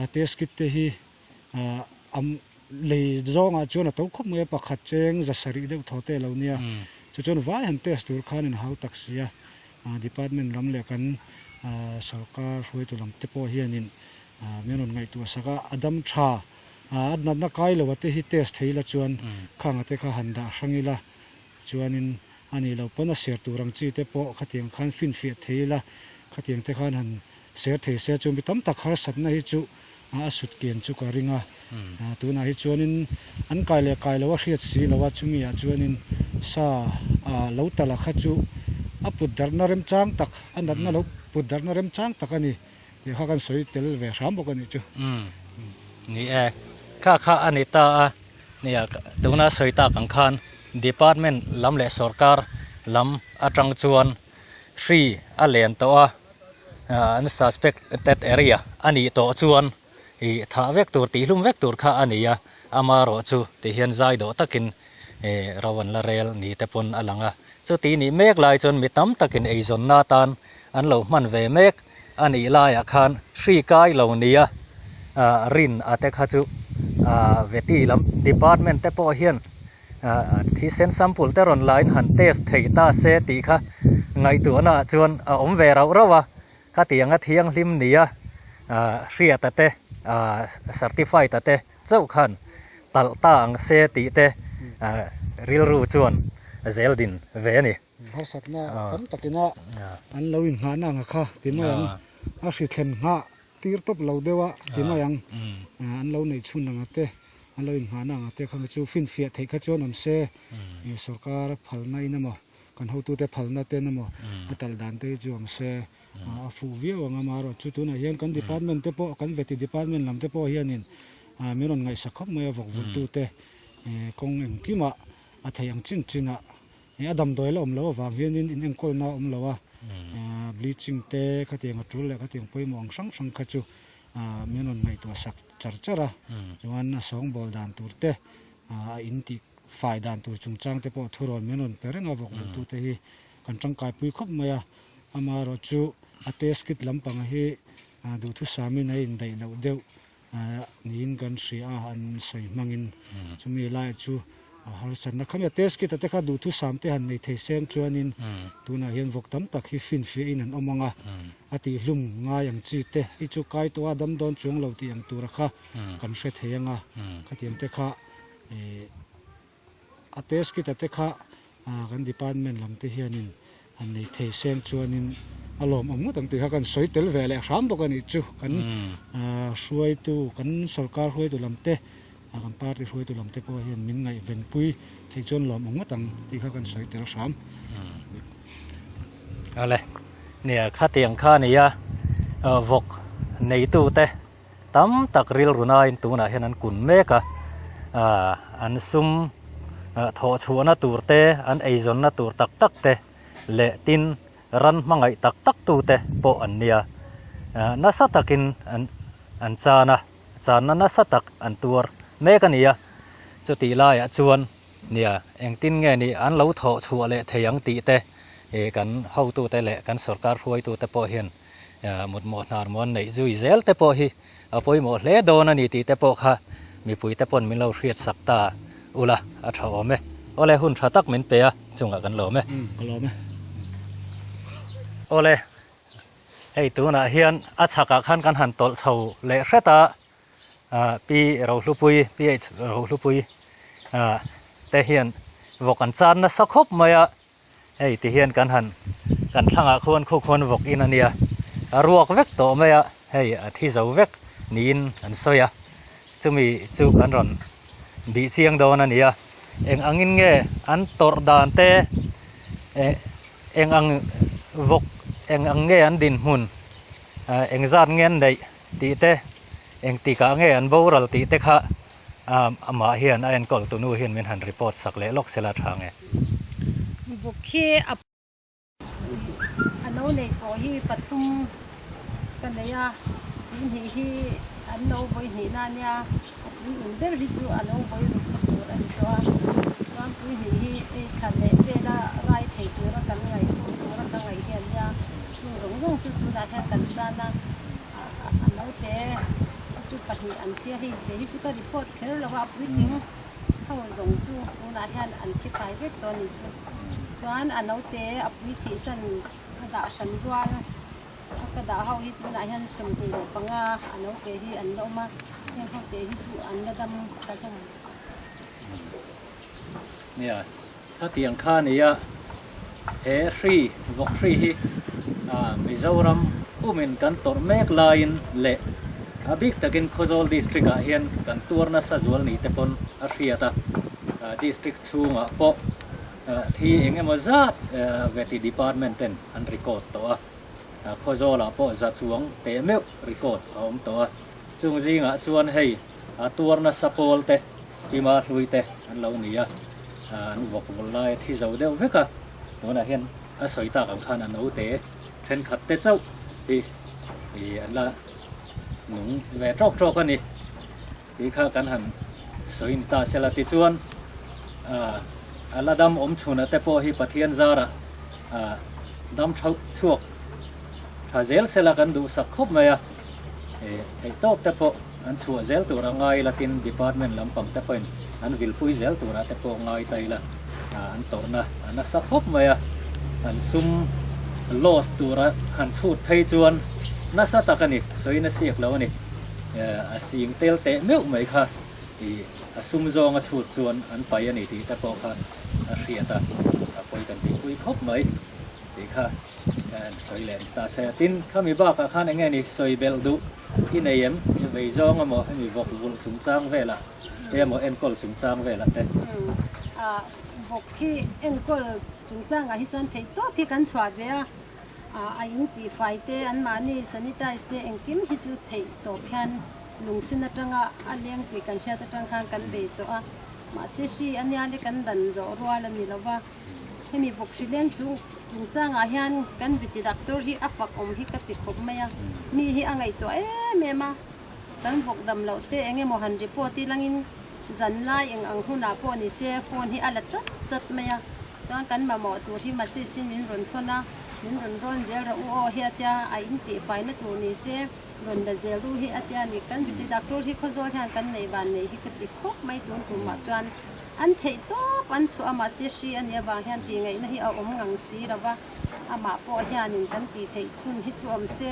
a test kit te hi ah am lei zawngah chuan a to khawp mai a pakhat cheng za sarih deuh thaw te a lo nia chu chuan vai han test tur khan in hau tak si a ah department lam leh kan ah sorkar hruaitu lam te pawh hianin ah min rawn ngaihtuah sak a a dam tha ah a natna kai lo a te hi test thei ila chuan khang a te kha han dah hrang ila chuanin a nih loh pawn a ser tur ang chi te pawh khatiang khan finfiah thei ila, khatiang te khan han ser thei se chu mi tam tak harsatna hi chu a sut kian chu ka ring a. Tunah hi chuanin an kai leh kai lo a hriat si lo a, chumi ah chuanin sa lo tala kha chu a put darhna remchang tak, a natna lo put darhna remchang tak a ni tih kha kan sawi tel ve hram bawk a nih chu.
Ni e, kha kha a ni ta a. Nia, tuna sawi tak ang khan department lam leh sorkar lam atang chuan hri a len tawh a, an suspected area a nih tawh chuan ih thah vek tur tihhlum vek tur kha a ni a, amaherawh chu ti hian zai dawh takin ih ro an la rel ni te pawn a lang a. Chuti nih mek lai chuan mi tam takin eizawnna atan an lo hman ve mek a nih laiah khan hri kai lo nia rin a te kha chu veti lam department te pawh hian thisen sample te rawn lain han test thei ta se tih kha ngaihtuahna ah chuan a awm ve rauh rauh a, khatiang a thianghlim nia hriata te certified a te chauh khan talh ta ang se tih te rilru chuan zel din ve a ni.
Harsatna tam takina an lo inngahna ang a kha ti mai ang, a hri thlen nghah tir tawp lo deuh a ti mai ang, an lo neih chhun ang a te, an lo inngahna ang a te kha chu finfiah theih kha chuan awm se, sorkar phalna in emaw kan hotute phalna ten emaw a talh dan te hi chu awm se a fuh viau ang a, amaherawh chu tunah hian kan department te pawh kan veti department lam te pawh hianin min rawn ngaihsak khawp mai a vawk vulhtute kawng engkimah a theih ang chin chinah A damdawi la awm loh avang hianin in enkawlna a awm lo a, bleaching te khatiang a tul leh khatiang pawimawh ang hrang hrang kha chu min rawn ngaihtuah sak char char a, chuan a sawngbawl dan tur te, a in tih fai dan tur chungchang te pawh thurawn min rawn pe reng a, vawk vulhtute hi kan tangkaipui khawp mai a, amaherawh chu a test kit lampang hi duhthusamin a indaih loh deuh Niin kan hria a, an sawi hmangin chumi lai chu harsatna khami a test kit a te kha duhthusam te han nei thei seng chuanin tunah hian vawk tam tak hi finfiahin an awm ang a, a tihhlum ngai ang chi te hi chu kai tawh a dam dawn chuang lo tih ang tura kha kan hre thei ang a, khatiang te kha A test kit a te kha kan department lam te hianin han nei thei seng chuanin a lawmawm ngawt ang tih kha kan sawi tel ve leh hram bawk a nih chu. Kan hruaitu, kan sorkar hruaitu lam te, kan party hruaitu lam te pawh hian min ngaihvenpui theih chuan lawmawm ngawt ang tih kha kan sawi tel hram.
Awle, nia khatiang kha nia vawk neitute Tam tak rilru nain tunah hian an kun mek a, an sum thawh chhuahna tur te, an eizawnna tur tak tak te leh tin ran hmangaih tak tak tu te pawh an nia. Nasa takin an chan a, channa nasa tak an tuar mek a ni a. Chutih laiah chuan nia engtin nge ni an lo thawh chhuah leh thei ang tih te kan hotute leh kan sorkar hruaitute pawh hian mutmawh hnar maw an neih zui zel te pawh hi a pawimawh hle dawn a ni tih te pawh kha mipui te pawn min lo hriat sak ta ula a tha awm e. Awle hun tha tak min pe a chungah kan lawm e.
Ka lawm e.
Awle hei tunah hian a chhakah khan kan han tawlh chho leh hret a, Pi Rohlupui, PH Rohlupui te hian vawk an chan nasa khawp mai a. Hei ti hian kan han kan thlangah khuan khu khuan vawk in a nia, a ruak vek tawh mai a, hei a thi zo vek niin an sawi a, chumi chu kan rawn bih chiang dawn a ni a, eng angin nge an tawrh dan te eh eng ang vawk eng ang nge an dinhmun eng zat nge an neih tih te eng tikah nge an boral tih te kha amah hian a enkawl tunu hian min han report sak leh lawk sela tha nge.
Vawk khi a. No nei tawh hi pathum ka nei a, pui hnih hi an no vawi hnihna a nia, a pui un ber hi chu a no vawi rukna tur a ni tawh a, chuan pui hnih hi ei thla leh vela rai thei tura kan ngaih hun tura ka ngaih hi a nia, chung zawng zawng chu tunah hian kan chan a, a naute chu pahnih an thi a, hei te hi chu ka report kher lo a, a puitling ho zawng chu tunah hian an thi fai vek tawh a ni chu. Chuan a naute a pui thih san a dah hran rual a ka dah ho hi tunah hian 25 a naute hi an la awm a, heng ho te hi chu an la dam tha hlawm.
Nia, khatiang kha nia he hri vawk hri hi Mizoram pumin kan tawrh mek laiin leh a bik takin Khawzawl District ah hian kan tuar nasa zual ni te pawn a hriat a, District chhungah pawh thi eng emaw zat Veti Department ten an record tawh a, Khawzawlah pawh za chuang teh meuh record a awm tawh a, chung zingah chuan hei a tuar nasa pawl te, Pima hlui te an lo ni a, an vawk vul lai a thi zo deuh vek a, tunah hian a sawi tak ang khan a naute thenkhat te chauh hi an la nung ve tawk tawk a ni. Tih kha kan han sawi ni ta sela tichuan a la dam awm chhunah te pawh hi Pathian zarah dam thauh chhuak tha zel sela kan duhsak khawp mai a, theihtawp te pawh an chhuah zel tur a ngai ila tin department lampang te pawhin an vilpui zel turah te pawh ngai ta ila an tawrhna a nasa khawp mai a, an sum loss tura han chhut phei chuan nasa tak a ni, sawi nasiak lo a ni. A sing tel teh meuh mai kha ih a sum zawng a chhut chuan an pai a ni tih te pawh kha a hriat a, a pawi kan tihpui khawp mai tih kha an sawi leh ta se. Tin, khami bakah khan eng nge ni sawi belh duh i nei em? I vei zawng emaw hemi vawk vulh chungchang velah emaw enkawl chungchang velah te?
A vawk hi enkawl chungchangah hi chuan theihtawp hi kan chhuah ve a. A in tihfai te, anmahni sanitize te engkim hi chu theih tawp hian lungsin atanga a leng tih kan hriat atang khan kan bei tawh a. Mahse hri a nia le kan dan zawh rual a ni lo va. Hemi vawk hri leng chung chungchangah hian kan viti doctor hi a fak awm hi ka ti khawp mai a. Mi hi a ngaihtuah em em a. Kan vawk dam loh te eng emaw han report ilangin zanlai eng ang hunah pawh ni se phone hi a la chat chat mai a. Chuan kan mamawh tur hi Masisin min rawn thawn a, min rawn rawn zel rawh u aw hi a tia, a in tihfaina tur ni se rawn la zel ru hi a tia ni. Kan viti doctor hi Khawzawl hian kan nei van nei hi ka ti khawp mai tun tumah chuan an theih tawp an chhuah a mahse hri a nih avang hian tih ngaihna hi a awm ngang si lo va, amah pawh hianin kan tih theih chhun hi chu awm se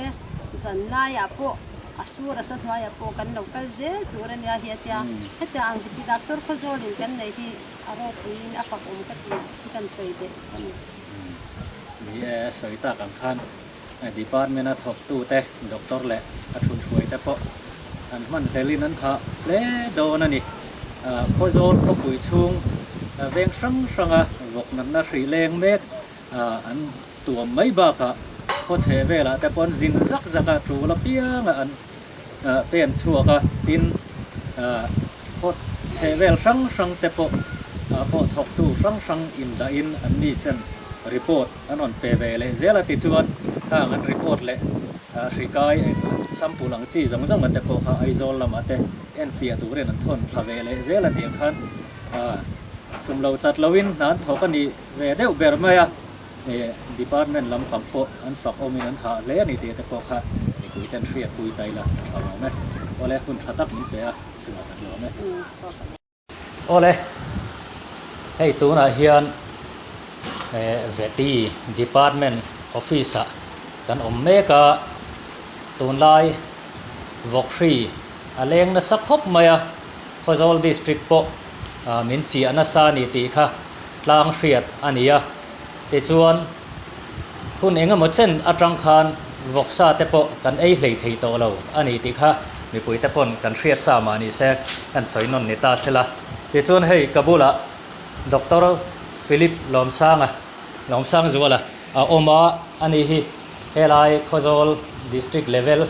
zan laiah pawh a sur a sa hnuaiah pawh kan lo kal zel tur a nia hi a tia. Hetiang ang viti doctor Khawzawlin kan nei hi A ropuiin a fak awm ka ti chu chu kan sawi belh a ni.
Ni e, sawi tak ang khan department a thawktute, doctor leh a thunhruaite pawh an hman hlelin an hah hle dawn a ni. Khawzawl khawpui chhung veng hrang hranga vawk natna hrih leng mek an tuam mai bakah khaw chheh velah te pawh an zin zak zak a, tul apianga an pen chhuak a, tin khaw chheh vel hrang hrang te pawh pawh thawktu hrang hrang indahin an ni ten report an rawn pe ve leh zel a, tichuan khang an report leh hri kai sample ang chi zawng zawng te pawh kha Aizawl lamah te enfiah turin an thawn thla ve leh zel a tiang khan chhum lo chat loin hna an thawk a ni ve deuh ber mai a. Department lampang pawh an fak awmin an hah hle a ni tih te pawh kha mipui ten hriat pui ta ila a tha awm e. Awle, hun tha tak min pe a, chungah kan lawm e. Awle, hei tunah hian Veti Department Office ah kan awm mek a, tunlai vawkhri a leng nasa khawp mai a, Khawzawl District pawh min chiah nasa a ni tih kha tlang hriat a ni a, tichuan hun eng emaw chen atang khan vawksa te pawh kan ei hlei thei tawh lo a ni tih kha mipui te pawn kan hriat sa mah ni se kan sawi nawn ni ta sela. Tichuan hei ka bulah Doctor Philip Lawmsanga, Lawmsangzuala a awm a, ani hi helai Khawzawl District Level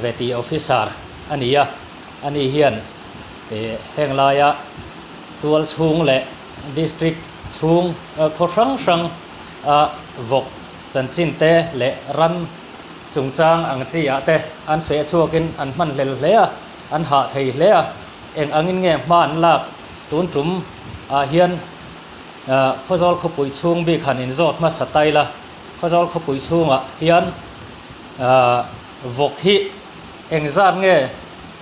Veti Officer a ni a, ani hian heng laia tual chhung leh district chhung khaw hrang hrang a vawk Chanchin te leh ran chungchang ang chi ah te an feh chhuakin an hman hlel hle a, an hah thei hle a. Eng angin nge hma an lak tun tum ah hian Khawzawl khawpui chhung bik han inzawt hmasa tai la, Khawzawl khawpui chhungah hian vawk hi engzat nge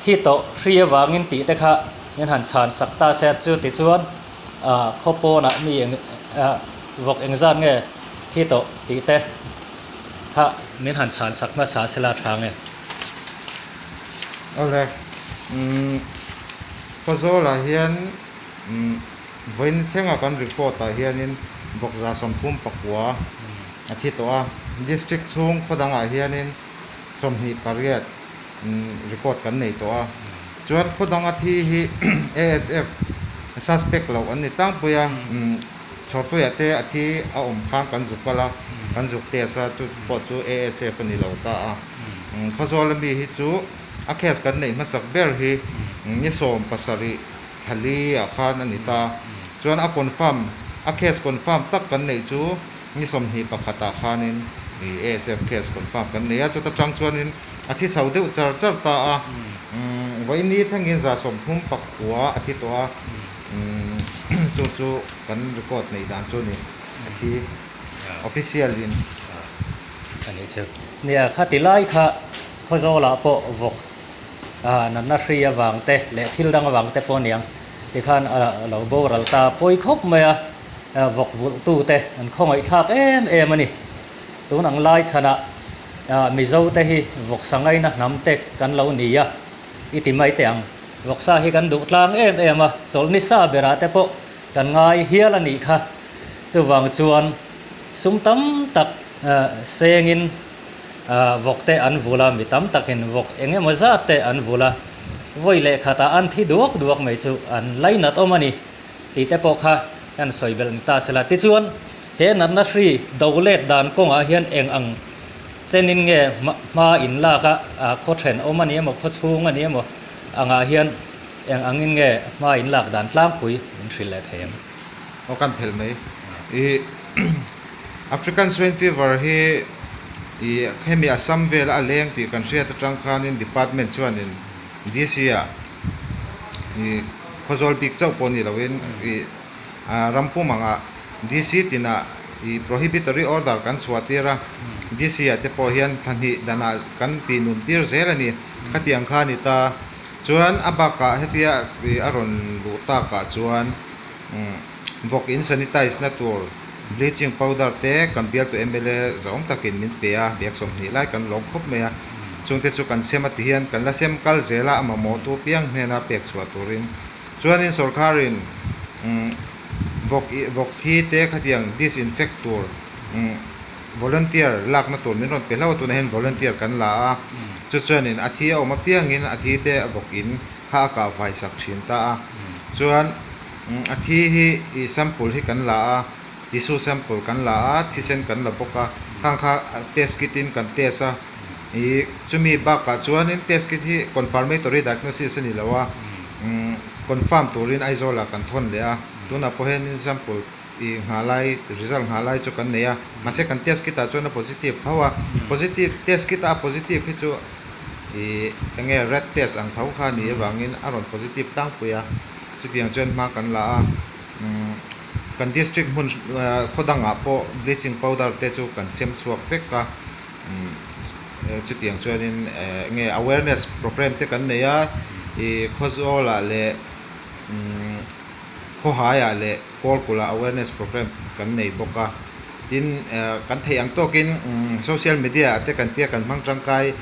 thi tawh hri avangin tih te kha min han chhan sak ta se chu tichuan khaw pawnah mi vawk engzat nge thi tawh tih te kha min han chhan sak hmasa se la tha nge.
Awle, Khawzawlah hian Vawiin thlenga kan report ah hianin Bawkza 39 a thi tawh a, District chhung khaw dangah hianin 28 record kan nei tawh a. Chuan khaw danga thi hi ASF suspect loh an ni tlangpui a, Chhawrtuiah te a thi a awm khan kan zuk kal a, kan zuk test a, chu pawh chu ASF a ni lo ta a. Khawzawl ami hi chu a case kan neih hmasak ber hi ni 17 Thali ah khan a ni ta. Chuan a confirm, a case confirm tak kan neih chu ni 21 ah khanin i ASF case confirm kan nei a, chuta tang chuanin a thi chho deuh char char ta a. Vawiini thlengin 39 a thi tawh a, chu chu kan record neih dan chu ni a thi official in.
A nih chu. Nia, khati lai kha Khawzawlah pawh vawk natna hri avang te leh thil dang avang te pawh aniang tikhan a lo boral ta pawi khawp mai a, vawk vulh tu te an khawngaih thlak em em a ni. Tun ang lai chhanah Mizo te hi vawksa ngaina hnam te kan lo ni a, i ti mai teh ang. Vawksa hi kan duh tlang em em a, chawlhni sa berah te pawh kan ngai hial a nih kha. Chuvang chuan sum tam tak sengin Vawk te an vul a, mi tam takin vawk eng emaw zat te an vul a, vawi leh khatah an thi duak duak mai chu an lainat awm a ni tih te pawh kha kan sawi belh ni ta sela. Tichuan, he natna hri do let dan kawngah hian eng ang chenin nge hma in lak a, khaw then awm a ni emaw, khaw chhung a ni emaw angah hian eng angin nge hma in lak dan tlangpui min hrilh leh thei ang.
Aw kan phelh mai. I African Swine Fever hi i hemi Assam vela a leng tih kan hriat atang khanin department chuanin DC ah i Khawzawl bik chauh pawh ni loin i rampum angah DC tinah i prohibitory order kan chhuah tir a, DC ah te pawh hian thla hnih danah kan tih nun tir zel a ni. Khatiang kha a ni ta. Chuan a bakah hetia a rawn luh takah chuan Vawk in sanitize na tur bleaching powder te kan bialtu mla zawng takin min pe a, bag 20 lai kan lawm khawp mai a, chungte chu kan sem a ti hian kan la sem kal zel a, a mamawhtu piang hnena pek chhuah turin. Chuanin sorkharin vawk vawk thi te khatiang disinfect tur volunteer lakna tur min rawn pe hlauh a, tunah hian volunteer kan la a, chu chuanin a thi a awm apiangin a thi te vawk in kha a kah vai sak thin ta a, chuan a thi hi ih sample hi kan la a, tissue sample kan la a, thisen kan la bawk a, khang kha test kit in kan test a, ih chumi bakah chuanin test kit hi confirmatory diagnosis a ni lo a, confirm turin Aizawl ah kan thawn leh a, tunah pawh hianin sample ih nghah lai result nghah lai chu kan nei a, mahse kan test kit ah chuan a positive tho a, positive test kit a positive hi chu ih enge rat test ang tho kha a nih avangin a rawn positive tlangpui a, chutiang chuan hma kan la a, umm kan district hmun khaw dangah pawh bleaching powder te chu kan sem chhuak vek a, umm chutiang chuanin enge awareness programme te kan nei a, ih Khawzawlah leh umm Khawhaiah leh Kawlkulhah awareness programme kan nei bawk a, tin kan theih ang tawkin social media ah te kan tia kan hmang tangkai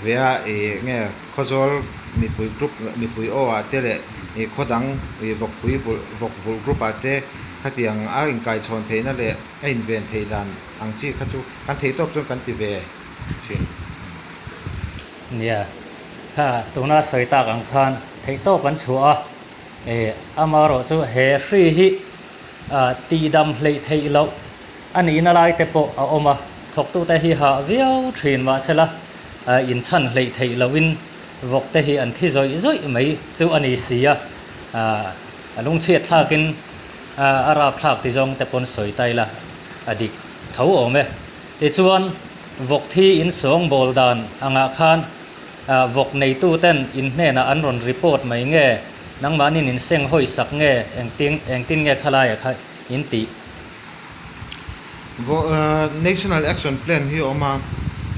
ve a, ih nge Khawzawl mipui group mipui aw ah te leh ih khaw dang ih vawkpui vulh vawk vulh group ah te khatiang a inkaichhawn theihna leh a inven theih dan ang chi kha chu kan theih tawp chuan kan ti ve thin.
Nia, kha tuna sawi tak ang khan theih tawp an chhuah a. E, amaherawh chu he hri hi tihdam hleih theih loh a nihna lai te pawh a awm a, thawktute hi hah viau thin mahsela inchhan hleih theih lohin vawk te hi an thi zawih zawih mai chu a ni si a, a lungchhiat thlakin a rap thlak ti zawng te pawn sawi ta ila a dik tho awm e. Tichuan, vawk thi in sawngbawl dan angah khan vawk neituten in hnenah an rawn report mai nge, nangmahniin in seng hawi sak nge, engtin engtin nge khalaiah kha in tih?
National Action Plan hi a awm a,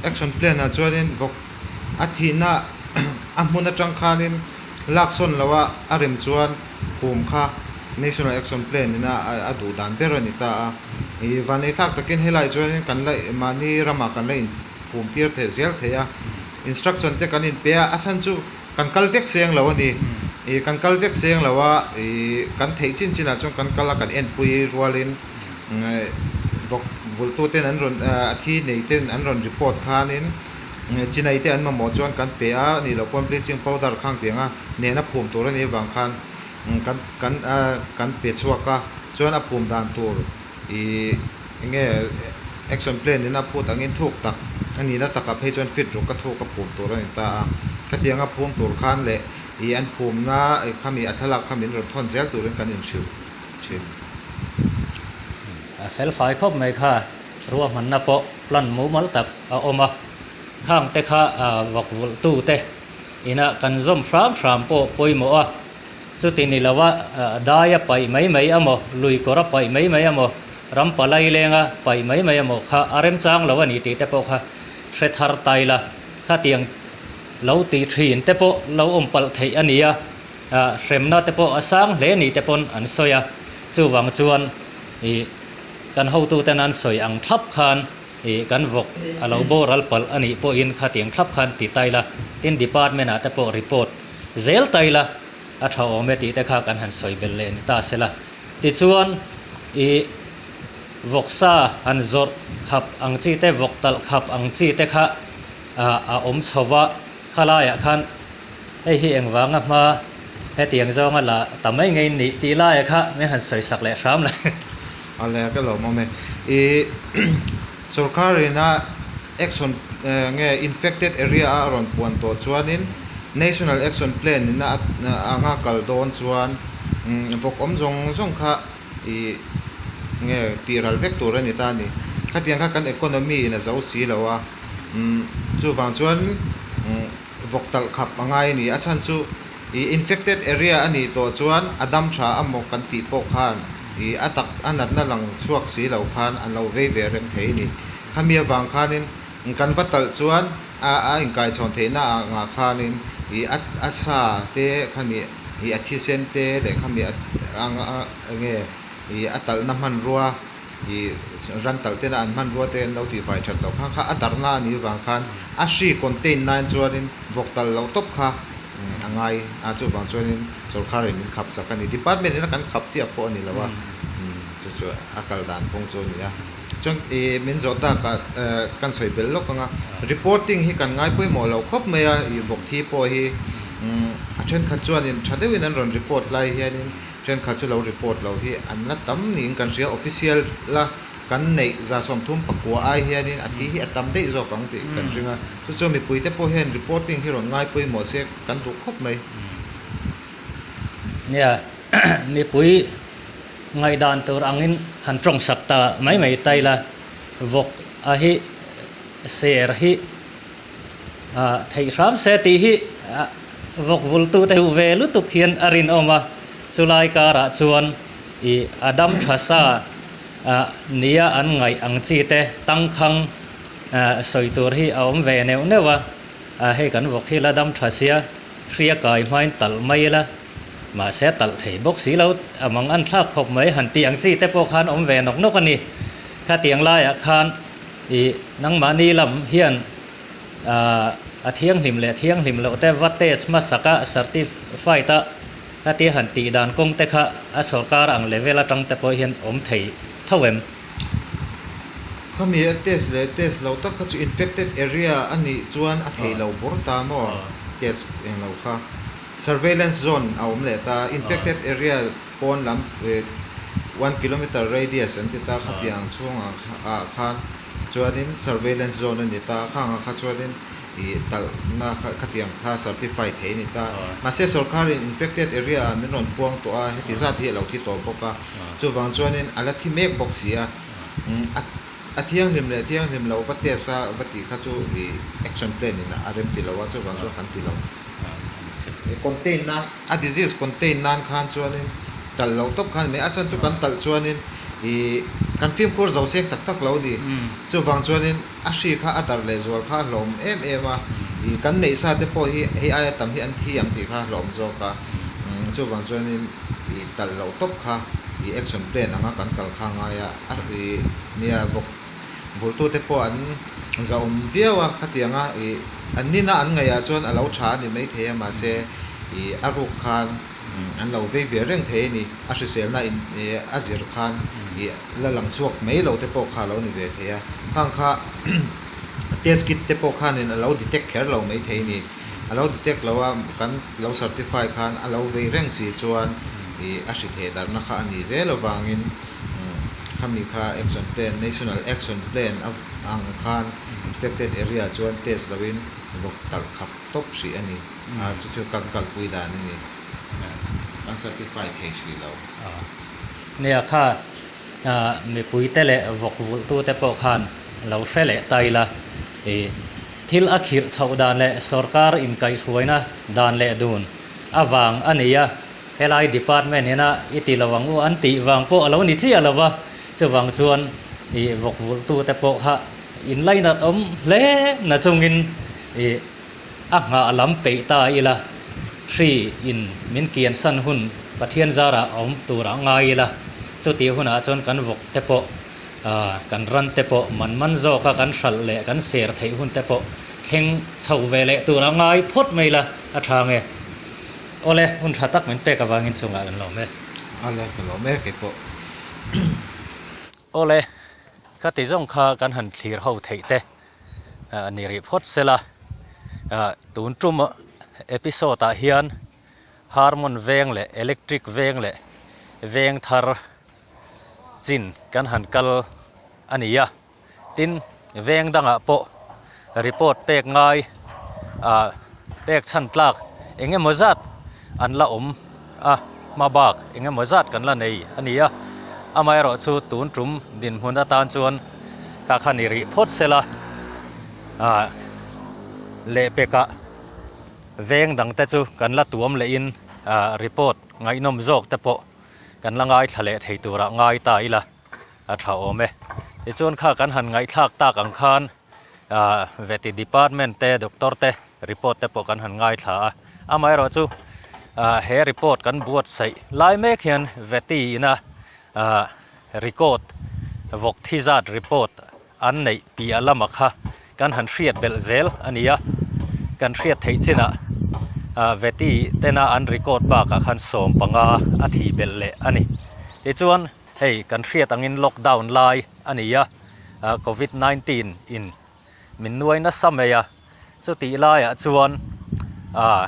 Action Plan ah chuanin vawk a thihna a hmun atang khanin laksawn loha a rem chuan phum kha National Action Plan ina a duh dan ber a ni ta a. Ih vanei thlak takin helaiah chuanin kan la mahni ramah kan la inphum tir theih zel thei a, instruction te kan inpe a, a chhan chu kan kal vek seng lo a ni. Ih kan kal vek seng lo a, ih kan theih chin chinah chuan kan kal a kan enpui rualin vawk vulhtuten an rawn a thi nei ten an rawn report khanin chinai te an mamawh chuan kan pe a, nih loh pawn bleaching powder khang tiang a nena phum tur a nih avang khan kan kan kan pe chhuak a, chuan a phum dan tur ih enge action plan in a phut angin thuk tak a nihna takah phei chuan fit ruk a thuk a phum tur a ni ta a, khatiang a phum tur khan leh ih an phumna khami a thlalak kha min rawn thawn zel turin kan inhrilh thin.
A fel fai khawp mai kha ruahmanna pawh plan mumal tak a awm a, khang te kha vawk vulh tu te ina kan zawm hram hram pawh pawimawh a, chuti ni lova dai a paih mai mai amaw, lui kawr a paih mai mai amaw, ram palai lenga paih mai mai amaw kha a remchang lo a ni tih te pawh kha hre thar tai la, khatiang lo ti thin te pawh lo awm palh theih a ni a. Hremna te pawh a sang hle ni te pawn an sawi a, chuvang chuan ih kan hotuten an sawi ang thlap khan ih kan vawk a lo boral palh a nih pawhin khatiang thlap khan ti ta ila, tin department ah te pawh report zel ta ila a tha awm e tih te kha kan han sawi belh leh ni ta sela. Tichuan ih vawksa han zawrh khap ang chi te, vawk talh khap ang chi te kha a awm chho va, khalaiah khan Hei hi engvanga hma hetiang zawnga la ta mai ngei nih tih laia kha min han sawi sak leh hram la.
A le ka lawm awm e. I sorkarina action nge infected area a rawn puan tawh chuanin National Action Plan ina anga kal dawn chuan vawk awm zawng zawng kha i nge tih ral vek tur a ni ta a ni. Khatiang kha kan economy in a zo si lo a, chuvang chuan Vawk talh khap a ngai a ni. A chhan chu ih infected area a nih tawh chuan a dam tha a maw kan tih pawh khan ih a tak a natna lang chhuak si lo khan an lo vei ve reng thei a ni. Khami avang khanin kan va talh chuan a a inkaichhawn theihna angah khanin ih a a sa te khami ih a thisen te leh khami a enge ih a talhna hmanrua I ran talh tena an hmanrua te an lo tih fai that loh khan kha a darhna a nih vang khan a hri contain nain chuanin vawk talh loh tawp kha a ngai a, chuvang chuanin sorkharin min khap sak a ni. Department ina kan khap chiah pawh a ni lo a, chu chu a kal dan phung chu a ni a. Chuan i min zawh takah kan sawi belh lawk ang a, reporting hi kan ngai pawimawh lo khawp mai a, i vawk thi pawh hi a thenkhat chuanin tha deuhin an rawn report lai hianin Thenkhat chu lo report lo hi an la tam niin kan hria, official la kan neih 34 ai hianin a thi hi a tam daih zawk ang tih kan ring a, chu chu mipuite pawh hian reporting hi rawn ngai pawimawh se kan duh khawp mai.
Nia, mipui ngaihdan tur angin han tawng sak ta mai mai ta ila, vawk a hi ser hi Theih hram se tih hi vawk vultute duh ve lutuk hian a rinawm a, chulai karah chuan i a dam tha sa nia an ngaih ang chi te tangkhang sawi tur hi a awm ve neuh neuh a, hei kan vawk hi la dam tha sia, hria kai hmain talh mai ila, mahse talh thei bawk si lo, a mang an thlak khawp mai han tih ang chi te pawh khan awm ve nawk nawk a ni. Khatiang laiah khan I nangmahni lam hian a thianghlim leh thianghlim loh te va test hmasak a, certified a, hetia han tih dan kawng te kha a sorkar ang level atang te pawh hian awm thei tho em?
Khami a test leh test loh tak kha chu infected area a nih chuan a theih loh bawr ta maw test eng lo kha. Surveillance zone a awm leh ta, infected area pawn lam one kilometer radius an ti ta khatiang chhungah ah khan chuanin surveillance zone a ni ta khangah kha chuanin ih talhna khatiang kha certify thei a ni ta mahse sorkarin infected area ah min rawn puang tawh a heti zat hi a lo thi tawh bawk a chuvang chuanin a la thi mek bawk si a a. A thianghlim leh thianghlim lo va test a va tih kha chu i action plan in a rem ti lo a, chuvang chuan kan ti lo. Contain nan, a disease contain nan khan chuanin talh loh tawp khan mai, a chhan chu kan talh chuanin i kan fimkhur zo seng tak tak lo a ni. Chuvang chuanin a hri kha a darh leh zual kha a hlawm em em a, i kan neih sa te pawh hi hei aia tam hi an thi ang tih kha a hlawm zawk a, chuvang chuanin i talh loh tawp kha i action plan anga kan kal kha a ngai a, a i nia bawk. Vultute pawh an zahawm viau a, khatianga i an nina an ngaihah chuan a lo tha a ni maithei a, mahse i a ruk khan an lo vei ve reng thei a ni. A hriselna in a zir khan i la lang chhuak mai lo te pawh kha a lo ni ve thei a, khang kha test kit te pawh khanin a lo detect kher lo maithei a ni. A lo detect lo a, kan lo certify khan a lo vei reng si chuan i a hri theh darhna kha a nih zel avangin Khami kha action plan, National Action Plan a ang khan infected area chuan test loin vawk talh khap tawp hrih a ni. A chu chu kan kalpui dan a ni. Kan certify thei hrih lo.
Nia kha mipuite leh vawk vulhtute pawh khan lo hre leh ta ila i thil a khirh chhoh dan leh sorkar inkaihhruaina dan leh dun avang a ni a. Helai department ina i ti lo ang u an tih vang pawh a lo ni chiah lo va, chuvang chuan i vawk vulhtute pawh kha in lainat awm hle na chungin i a nghah lam peih ta ila, hri in min kian san hun Pathian zarah a awm tur a ngai ila, chutih hunah chuan kan vawk te pawh kan ran te pawh man man zawka kan hralh leh kan ser theih hun te pawh thleng chho ve leh tur a ngai phawt mai ila a tha nge. Awle, hun tha tak min pek avangin chungah kan lawm e.
Awle, ka lawm e keipawh.
Awle, ka ti zawng kha kan han thlir ho theih te ni rih phawt sela. Tun tum episode ah hian Harmon veng leh Electric veng leh veng thar chin kan han kal a ni a. Tin, veng dangah pawh report pek ngai ah pek chhan tlak eng emaw zat an la awm a, hma bak eng emaw zat kan la nei a ni a. Amaherawh chu tun tum dinhmun atan chuan kha kha ni rih phawt sela ah lehpekah veng dangte chu kan la tuam lehin ah report ngaihnawm zawk te pawh kan la ngaithla leh thei turah ngai ta ila. a tha awm e. Tichuan kha kan han ngaihthlak tak ang khan ah veti department te doctor te report te pawh kan han ngaithla a. Amaherawh chu ah he report kan buatsaih lai mek hian veti ina ah record vawk thi zat report an neih piah lama kha kan han hriat belh zel a ni a. Kan hriat theih chinah ah veti tena an record bakah khan 15 a thih belh leh a ni. Tichuan. Hei kan hriat angin lockdown lai a ni a, covid 19 in min nuai nasa mai a, chutih laiah chuan ah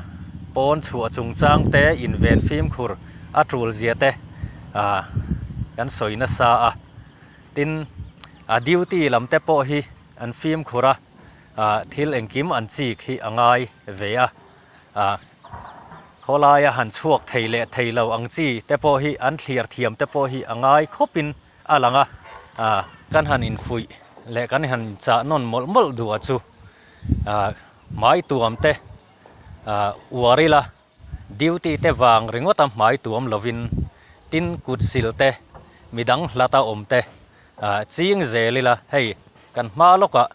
pawn chhuah chungchang te inven fimkhur a tul zia te ah kan sawi nasa a, tin a duty lam te pawh hi an fimkhur a, ah thil engkim an chik hi a ngai ve a. Ah, khawlaia han chhuak thei leh thei lo ang chi te pawh hi an thlir thiam te pawh hi a ngai khawpin a lang a. Ah, kan han infuih leh kan han inchah nawn mawlh mawlh duh a chu. Ah, hmai tuam te ah uar ila duty te vang ringawt a hmai tuam lovin tin kut sil te midang hlata awm te ah ching zel ila hei kan hma lawkah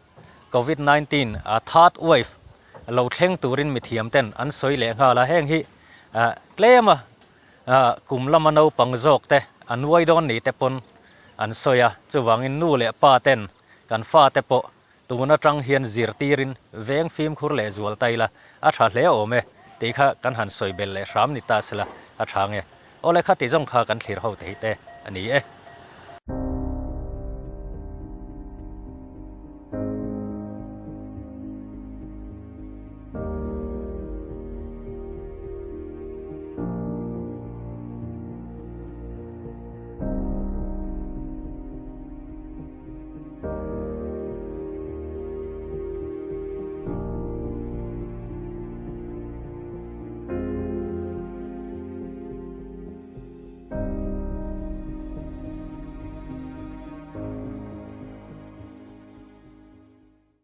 covid 19 a third wave lo thleng turin mithiam ten an sawi leh nghal a, heng hi tlem a kum lama naupang zawk te a nuai dawn ni te pawn an sawi a, chuvangin nu leh pa ten kan fa te pawh tun atang hian zirtirin veng fimkhur leh zual ta ila a tha hle awm e tih kha kan han sawi belh leh hram ni ta sela a tha nge. Awle khati zawng kha kan thlir ho thei te a ni e.